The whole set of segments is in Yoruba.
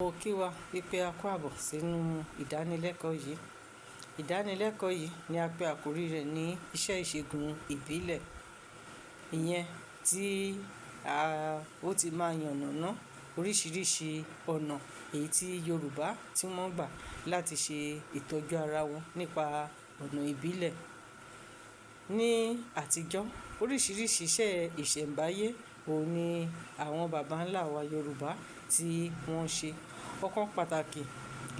Mo kí wa wípé a kú àbọ̀ sínú ìdánilẹ́kọ̀ọ́ yìí. Ìdánilẹ́kọ̀ọ́ yìí ni a pè àkórí rẹ̀ ní iṣẹ́ ìṣègùn ìbílẹ̀. Ìyẹn tí ó ti máa yànnàná oríṣiríṣi ọ̀nà èyí tí Yorùbá tí wọ́n gbà láti ṣe ìtọ́jú ara wọn nípa ọ̀nà ìbílẹ̀. Ní àtijọ́, oríṣiríṣi iṣẹ́ ìṣẹ̀mbáyé òun ni àwọn bàbá ńlá wa Yorùbá tí wọ́n ṣe. Ọ̀kan pàtàkì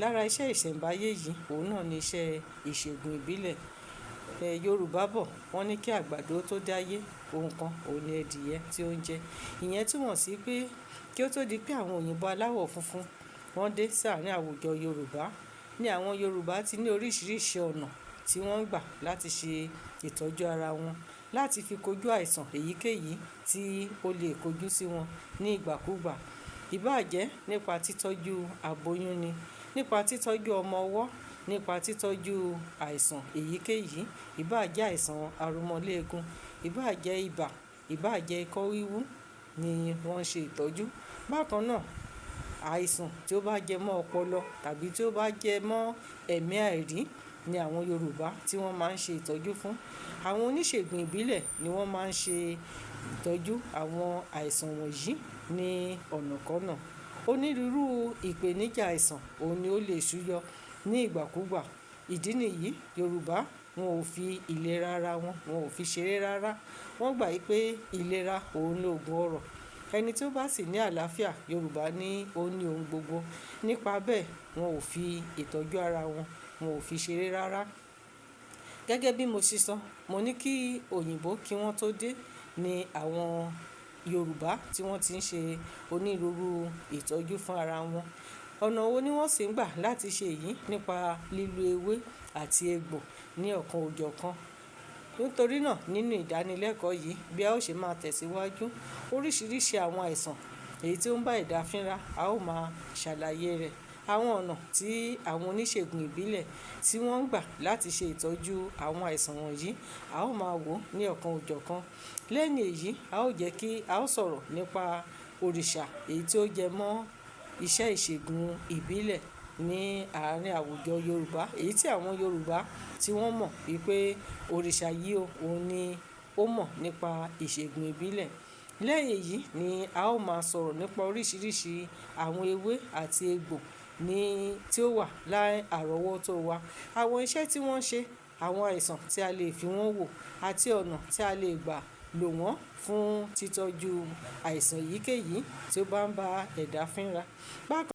lára iṣẹ́ ìṣẹ̀mbáyé yìí, òun náà ni iṣẹ́ ìṣègùn ìbílẹ̀. Yorùbá bọ̀, wọ́n ní kí àgbàdo tó dáyé, ohun kan òun ni adìẹ tí ó ń jẹ. Ìyẹn túmọ̀ sí pé kí ó tó di pé àwọn òyìnbó aláwọ̀ funfun wọ́n dé sáàrín àwùjọ Yorùbá, ní àwọn Yorùbá ti ní oríṣiríṣi ọ̀nà tí wọ́n ń gbà láti ṣe ìtọ́jú ara wọn, láti fi kojú àìsàn èyíkéyìí tí ó lè kojú sí wọn ní ìgbàkúgbà. Ìbá jẹ́ nípa títọ́jú aboyún ni, nípa títọ́jú ọmọ ọwọ́, nípa títọ́jú àìsàn èyíkéyìí, ìbá jẹ́ àìsàn aromọléegun, ìbá jẹ́ ibà, ìbá jẹ́ ikọ́ wíwú ni wọ́n ń ṣe ìtọ́jú. Bákan náà, àìsàn tí ó bá jẹ mọ́ ọpọlọ tàbí tí ó bá jẹ mọ́ ẹ̀mí àìrí ni àwọn Yorùbá tí wọ́n máa ń ṣe ìtọ́jú fún. Àwọn oníṣègùn ìbílẹ̀ ni wọ́n máa ń ṣe ìtọ́jú àwọn àìsàn wọ̀nyí ní ọ̀nàkọ́nà. Onírúurú ìpèníjà àìsàn òun ni ó lè súyọ ní ìgbàkúgbà. Ìdí nìyí, Yorùbá wọn ò fi ìlera ara wọn, wọn ò fi ṣeré rárá. Wọ́n gbà pé ìlera òun lòògùn ọrọ̀. Ẹni tí ó bá sì ní àlàáfíà, Yorùbá ní ó ní ohun gbogbo. Nípa bẹ́ẹ̀, wọn ò fi ìtọ́jú ara wọn, wọn ò fi ṣeré rárá. Gẹ́gẹ́ bí mo ṣe sọ, mo ní kí òyìnbó kí wọ́n tó dé ní àwọn Yorùbá tí wọ́n ti ń ṣe onírúurú ìtọ́jú fún ara wọn. Ọ̀nà wo ni wọ́n sì ń gbà láti ṣe èyí? Nípa lílo ewé àti egbò ní ọ̀kan òjọ̀ kan. Nítorí náà, nínú ìdánilẹ́kọ̀ọ́ yìí, bí a ó ṣe máa tẹ̀síwájú, oríṣiríṣi àwọn àìsàn èyí tí ó ń bá ẹ̀dá fínra, a ó máa ṣàlàyé rẹ̀. Àwọn ọ̀nà tí àwọn oníṣègùn ìbílẹ̀ tí wọ́n ń gbà láti ṣe ìtọ́jú àwọn àìsàn wọ̀nyí, a ó máa wò ní ọ̀kan òjọ̀ kan. Lẹ́yìn èyí, a ó jẹ́ kí a ó sọ̀rọ̀ nípa òrìṣà èyí tí ó jẹ mọ́ iṣẹ́ ìṣègùn ìbílẹ̀ ní àárín àwùjọ Yorùbá, èyí tí àwọn Yorùbá tí wọ́n mọ̀ wípé òrìṣà yìí òun ni ó mọ̀ nípa ìṣègùn ìbílẹ̀. Lẹ́yìn èyí ni a ó máa sọ̀rọ̀ nípa oríṣiríṣi àwọn ewé àti egbò ní tí ó wà láì àrọ́wọ́tó wa. Àwọn iṣẹ́ tí wọ́n ń ṣe, àwọn àìsàn tí a lè fi wọ́n wò àti ọ̀nà tí a lè gbà lò wọ́n fún títọ́jú àìsàn èyíkéyìí tí ó bá ń bá ẹ̀dá fínra. Bákan.